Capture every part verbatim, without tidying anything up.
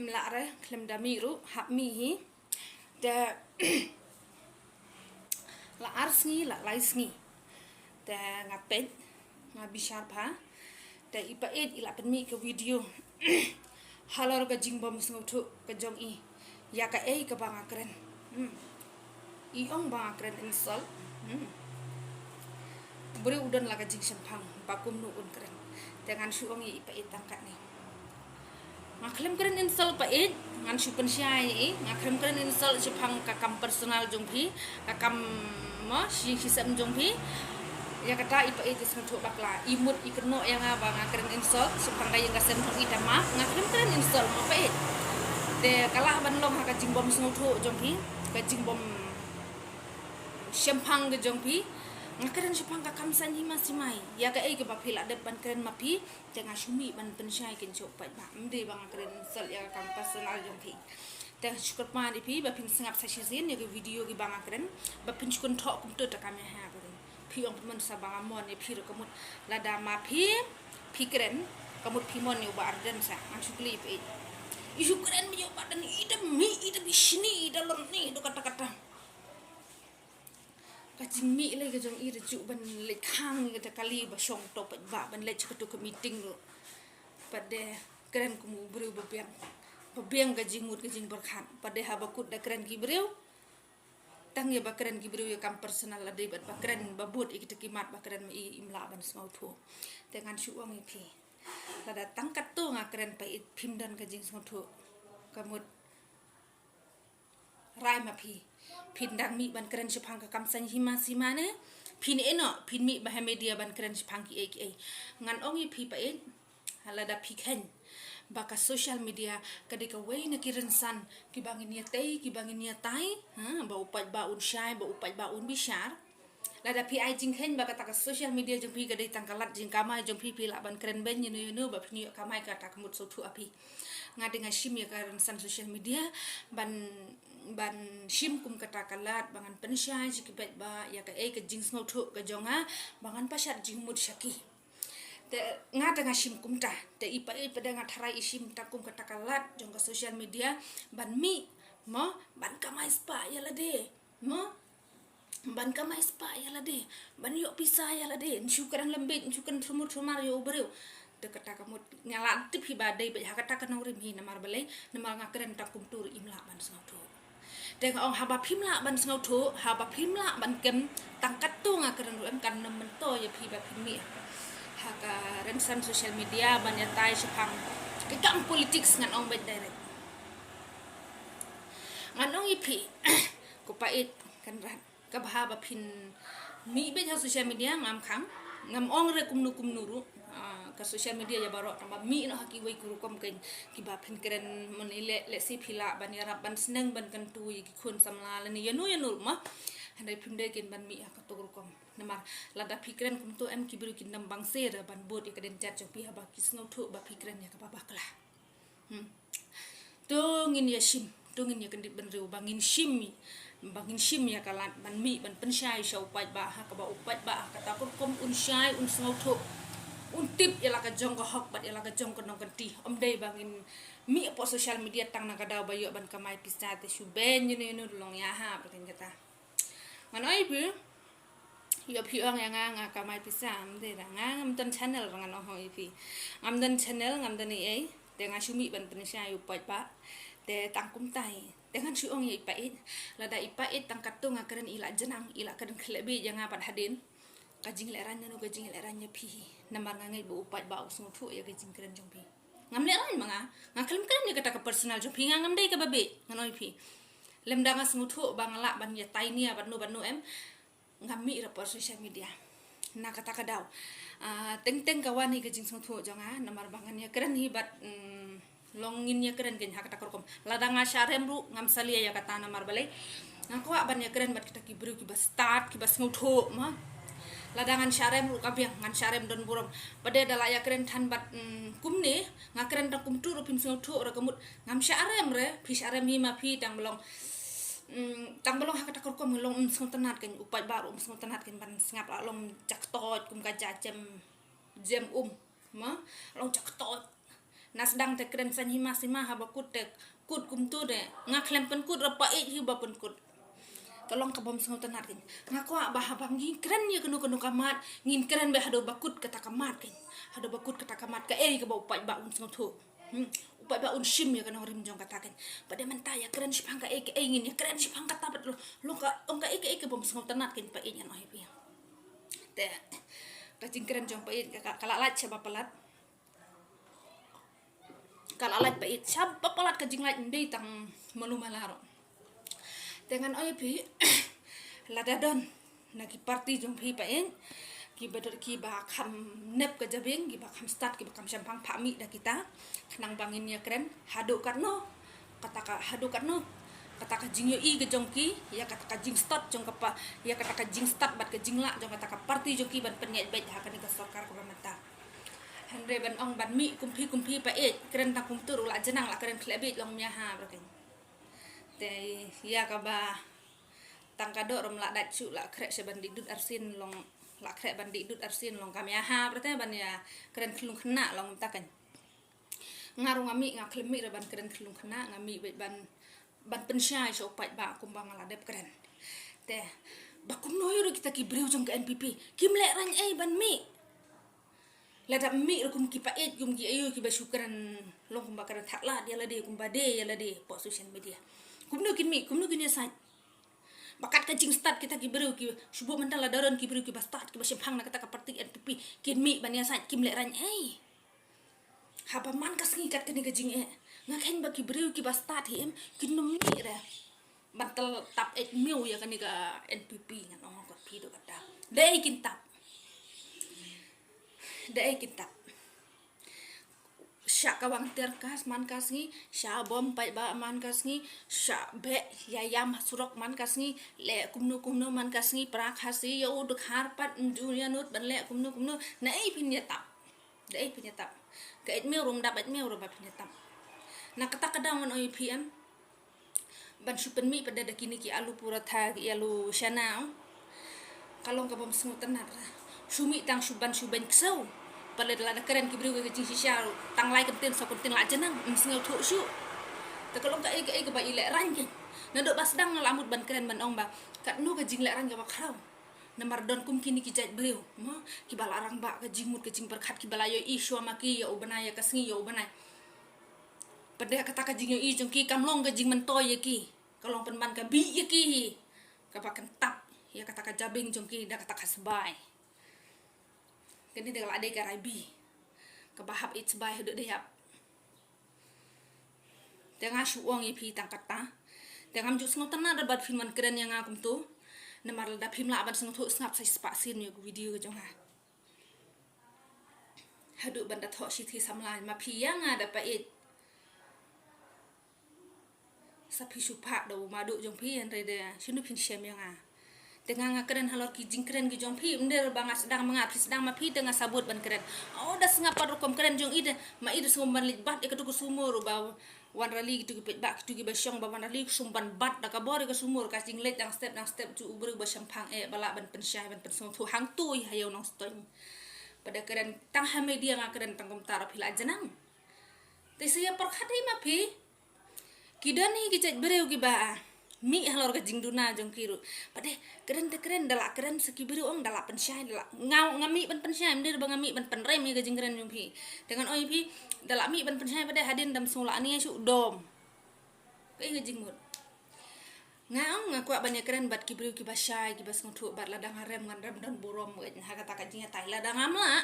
Lah re, khlem da mih ruh, hap mih hi. Te la ar sngi, la lai sngi. Te nga peit, nga bishar bha. Te i Paieit i la pynmih ka video halor ka jingbym sngewthuh ka jong i ïa kaei kaba nga kren. Hmm. I ong ba nga kren insult. Hmm. Briew u don la ka jingshemphang ba kumno un kren. Te ngan shu ong ïa i Paieit tang katne. Nga khlem kren insult Paieit, ngan shu pynshai ïa i, nga khlem kren insult shaphang ka kam personal jong phi, ka kam, mo, shi shi sem jong phi. Ïa kata i Paieit i sngewthuh bakla, i mut i kynnoh ïa nga ba nga kren insult shaphang ka ïing ka sem jong i, te map, nga khlem kren insult mo Paieit. Te ka lah ban long ha ka jingbym sngewthuh jong phi, ka jingbym shemphang ka jong phi. Nga kren shaphang ka kam saiñ hima simai, ïa kaei kaba phi la dep ban kren ma phi. Te nga shu mih ban pynshai kein sha u paidbah. Ym dei ba nga kren insult ïa ka kam personal jong phi. Te nga shu kyrpad ïa phi ba phin sngap sa shisien ïa ki video kiba nga kren, ba phin shu kynthoh kumto te kam ïa ha ba dei. Phi ong pynmon sa ba nga mon ïa phi ruh ka mut. Lada ma phi, phi kren ka mut phi mon ïa u Bah Ardent sa. Ngan shu kylli ïa phi. I shu kren ba ïa u Bah Ardent i da mih, i da bishni, i da lorni, i da kata kata. Ka jingmih lei ka jong i da juh ban leit khang ïa kata kali ba shong to paidbah, ban leit sha kato ka meeting ruh. Pat de kren kum u briew ba biang, ba biang ka jingmut ka jingpyrkhat. Pat de haba kut da kren ki briew, tang ïa ba kren ki briew ïa kam personal, la dei bad ba kren ba bud ïa kita ki mat ba kren ma i, im lah ban sngewthuh. Te ngan shu ong ïa phi, lada tang katto nga kren Paieit, phim don ka jingsngewthuh. Ka mut rai ma phi. Phin dang mih ban kren shaphang ka kam saiñ hima sima ne? Phin ïeh noh, phin mih ba ha media ban kren shaphang kiei kiei. Ngan ong ïa phi Paieit, lada phi kheiñ ba ka social media ka dei kawei na ki rynsan kiba ngin ïatei, kiba ngin ïatai, ha, ba u paidbah un shai, ba u paidbah un bishar. Lada phi ai jingkheiñ ba kata ka social media jong phi ka dei tang ka lad jingkamai jong phi, phi lah ban kren beiñ ïano ïano ba phin ïoh kamai, kata ka mut sngewthuh ïa phi. Nga dei nga shim ïa ka rynsan social media ban, ban shim kum kata ka lad ba ngan pynshai sha ki paidbah ïa kaei ka jingsngewthuh ka jong nga, ba ngan pashat jingmut sha ki. Te nga dei nga shim kumta, te i Paieit pat de nga tharai i shim tang kum kata ka lad jong ka social media ban mih, mo, ban kamai spah ïa lade, mo. Ban kamai spah ïa lade, ban ïoh pisa ïa lade, yn shu kren lem beit, yn shu kren thumur thumar ïa u briew. Te kata ka mut nga la tip hi ba dei beit ha kata ka nongrim hi, namar balei, namar nga kren tang kumtu ruh im lah ban sngewthuh. Te nga ong haba phim lah ban sngewthuh, haba phim lah ban kem, tang katto nga kren ruh em, kan nym myntoi ïa phi ba phin mih ha ka rynsan social media ban ïatai shaphang ki kam politics, ngan ong beit direct. Ngan ong ïa phi, ko Paieit Kynrad, kaba haba phin mih beit ha social media ngam khang, ngam ong re kumno kumno ruh. Ah, ka social media ïa baroh tang ba mih noh ha kiwei ki rukom kein kiba phin kren, mane leh, lehse phi lah ban ïarap ban sneng ban kyntu ïa ki khun samla lane ïano ïano ruh mo. Hynrei phim dei kein ban mih ha kato ka rukom. Namar lada phi kren kumto em ki briew kin nym bang sir ban bud ïa ka dien jait jong phi haba ki sngewthuh ba phi kren ïa kaba bakla. Hmm. To ngin ïa shim, to ngin ïa kyndit bynriew ba ngin shim, ba ngin shim ïa ka lad ban mih ban pynshai sha u paidbah ha kaba u paidbah ha kata ka rukom un shai un sngewthuh, un tip ïa la ka jong ka hok bad ïa la ka jong ka nongkynti. Ym dei ba ngin mih hapoh social media tang na ka daw ba ïoh ban kamai pisa te shu beiñ ïano ïano ruh long ïa ha ba kin kata. Ngan ong ïa phi, ïoh phi ong ïa nga nga kamai pisa, ym dei, da nga ngam don channel, ngan ong ïa phi. Ngam don channel, ngam don ei ei, te nga shu mih ban pynshai ïa u paidbah. Te tang kumta hi, te ngan shu ong ïa i Paieit, lada i Paieit tang katto nga kren i la jnang, i la kren khleh beit ïa nga pat hadien. Ka jinglehraiñ nano ka jinglehraiñ ïa phi hi, namar nga ngeit ba u paidbah u sngewthuh ïa ka jingkren jong phi. Ngam lehraiñ ma nga, nga khlem kren ïa kata ka personal jong phi, nga ngam dei kaba bieit, ngan ong ïa phi. Lymda nga sngewthuh ba nga lah ban ïatai nia bad no bad no em, ngam mih ruh hapoh social media. Na kata ka daw, ah, teng teng ka wan hi ka jingsngewthuh jong nga, namar ba ngan ïakren hi bad, mm, long ngin ïakren kein ha kata ka rukom. Lada nga shah rem ruh ngam salia ïa kata, namar balei, nga kwah ban ïakren bad kita ki briew kiba stad, kiba sngewthuh mo. Lada ngan shah rem ruh ka biang, ngan shah rem don burom. Pat de da la ïakren than bad, mm, kumne, nga kren tang kumtu ruh phim sngewthuh ruh ka mut ngam shah rem re, phi shah rem hi ma phi, tang ba long, mm, tang ba long ha kata ka rukom long ym sngewtynnat kein, u paidbah ruh ym sngewtynnat kein ban sngap, la long jaktoit kum ka ja jem, jem um. Ma, long jaktoit. Na sdang te kren saiñ hima sima haba kut te kut kumtu de. Nga khlem pynkut ra pait hi ba pynkut. Ka long ka bym sngewtynnat kein. Nga kwah ba haba ngi kren ïa kano kano ka mat, ngin kren beit haduh ba kut kata ka mat kein. Haduh ba kut kata ka mat kaei kaba u paidbah un sngewthuh. Hmm. U paidbah un shim ïa ka nongrim jong kata kein. Bad mynta ïa kren shaphang kaei kaei ngin ïa kren shaphang kata bad long ka, long kaei kaei ka bym sngewtynnat kein pait ngan ong ïa phi. Te ka jingkren jong pait ka, ka, ka la lait shaba palat. Ka la lait pait shaba palat ka jinglait, ym dei tang malu mala ruh. Te ngan ong ïa phi, lada don na ki party jong phi pait, kiba don kiba kham nep ka jabieng, kiba kham stad, kiba kham shemphang, phah mih da kita khnang ba ngin ïa kren haduh katno kata ka, haduh katno kata ka jingïohi ka jong ki ïa kata ka jingstad jong ka pa, ïa kata ka jingstad bad ka jinglah jong kata ka party jong ki ban pynïaid beit ha kane ka sorkar kaba mynta. Hynrei ban ong ban mih kum phi kum phi pait, kren tang kumtu ruh la jnang, la kren khlem beit long mia ha bro kein. Te ïa kaba tang ka doh ruh ym lah dait shuh, la khreh sha ban dih dud arsien long, la khreh ban dih dud arsien long ka mia ha bro te ban ïa kren khlung khynnah long mynta kein. Nga ruh nga mih, nga khlem mih ruh ban kren khlung khynnah, nga mih beit ban, ban pynshai sha u paidbah kumba nga la dep kren. Te ba kumno ïa ruh kita ki briew jong ka N P P kim lehraiñ ei ban mih. Lada mih ruh kum ki pait, kum ki aïu kiba shu kren long kumba kren thad lad ïa lade, kumba dei ïa lade hapoh social media. Kumno kin mih, kumno kin ïasaid? Ba kat ka jingstad kita ki briew ki shu buh mynta, lada don ki briew kiba stad kiba shemphang na kata ka party N P P kin mih ban ïasaid, kim lehraiñ ei. Haba man ka sngi kat kane ka jingeh, nga kheiñ ba ki briew kiba stad hi em kin nym mih re ban tap eit miaw ïa kane ka N P P, ngan ong kat phi doh kata. Dei kin tap. Dei kin tap. Shah kawang tear gas man ka sngi, shah bom paidbah man ka sngi, shah beh ïa ïam ha surok man ka sngi, leh kumno kumno man ka sngi, pra Khasi ïa u Dkhar pat ym ju ïa nud ban leh kumno kumno. Na ei phin ïa tap? Da ei phin ïa tap? Ka eit miaw ruh ym dap eit miaw ruh ba phin ïa tap. Na kata ka daw ngan ong ïa phi em, ban shu pynmih pat da kine ki alu paratha, ki alu shana, ka long ka bym sngewtynnat re. Shu mih tang shu ban shu beiñ ksew. Pat lada la da kren ki briew ka jingshisha ruh tang lai kyntien saw kyntien la jnang, ym sngewthuh shuh. Te ka long kaei kaei kaba i lehraiñ kein. Naduh ba sdang nga la mut ban kren ban ong ba katno ka jinglehraiñ kaba khraw. Namar don kum kine ki jait briew mo, kiba la rangbah ka jingmut ka jingpyrkhat, kiba la ïohi shuwa ma ki ïa u bnai, ïa ka sngi ïa u bnai. Pat de kata ka jingïohi jong ki kam long ka jingmyntoi ïa ki, ka long pynban ka bih ïa ki hi, kaba kyntap ïa kata ka jabieng jong ki da kata ka sbai. Kane da ka la dei ka rai bih kaba hap eit sbai haduh da ïap. Te nga shu ong ïa phi tang kata. Te ngam ju sngewtynnat da bad phin wan kren ïa nga kumto. Namar lada phim lah ban sngewthuh, sngap sa shispah sien ïa ka video ka jong nga. Haduh ban da thoh shithi samla ma phi ïa nga da pait. Sa phi shu phah da u maduh jong phi, hynrei da shano phin shem ïa nga? Te nga nga kren halor ki jingkren ki jong phi, ym dei ba nga sdang ma nga, phi sdang ma phi te nga sabut ban kren. O, da sngap pat rukom kren jong i te, ma i da sngewbha ban leit bat ïa katu ka sumur ba wan rally, kitu ki paidbah, kitu kiba shong ba wan rally, sngewbha ban bat da ka bor ïa ka sumur, ka jingleit dang step dang step jong u briew ba shemphang eh, ba lah ban pynshai ban pynsngewthuh hangto ïa u Nongstoiñ. Pat da kren tang ha media nga kren tang kumta ruh phi la jnang. Te sa ïa pyrkhat hi ma phi. Ki don hi ki jait briew kiba mih halor ka jingduna jong ki ruh. Pat de kren te kren, da la kren sa ki briew ong da la pynshai, da la, nga, nga mih ban pynshai, ym dei ba nga mih ban pynrem ïa ka jingkren jong phi. Te ngan ong ïa phi, da la mih ban pynshai pat de hadien dam sngewlah nia shu dom. Kaei ka jingmut? Nga ong nga kwah ban ïa kren bad ki briew kiba shai, kiba sngewthuh, bad lada nga rem ngan rem don burom kein ha kata ka jingïatai. Lada ngam lah,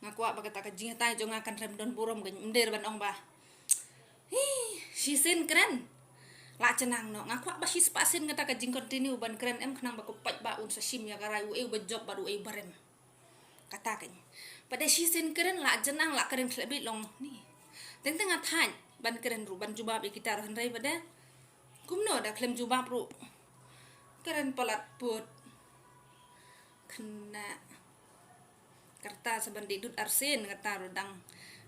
nga kwah ba kata ka jingïatai jong nga kan rem don burom kein, ym dei ban ong ba Hi, shisien kren. La jnang noh, nga kwah ba shispah sien kata ka jing continue ban kren em, khnang ba ko paidbah un sa shim ïa ka rai, uei uba jop bad uei uba rem. Kata kein. Pat de shisien kren la jnang, la kren khlem bit long ni. Teng teng nga thait ban kren ruh, ban jubab ïa kita ruh, hynrei pat de kumno da khlem jubab ruh. Kren palat put. Khynnah. Kata sa ban dih dud arsien kata ruh dang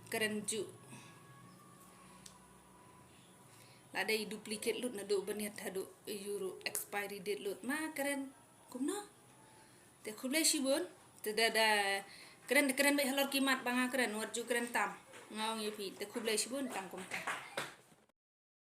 kren ju. La dei duplicate lut naduh ba niat haduh ïa u ruh expiry date lut ma kren. Kumno? Te khublei shibun. Te da, da kren, kren beit halor ki mat ba nga kren, wat ju kren tam. Nga ong ïa phi te khublei shibun tang kumta.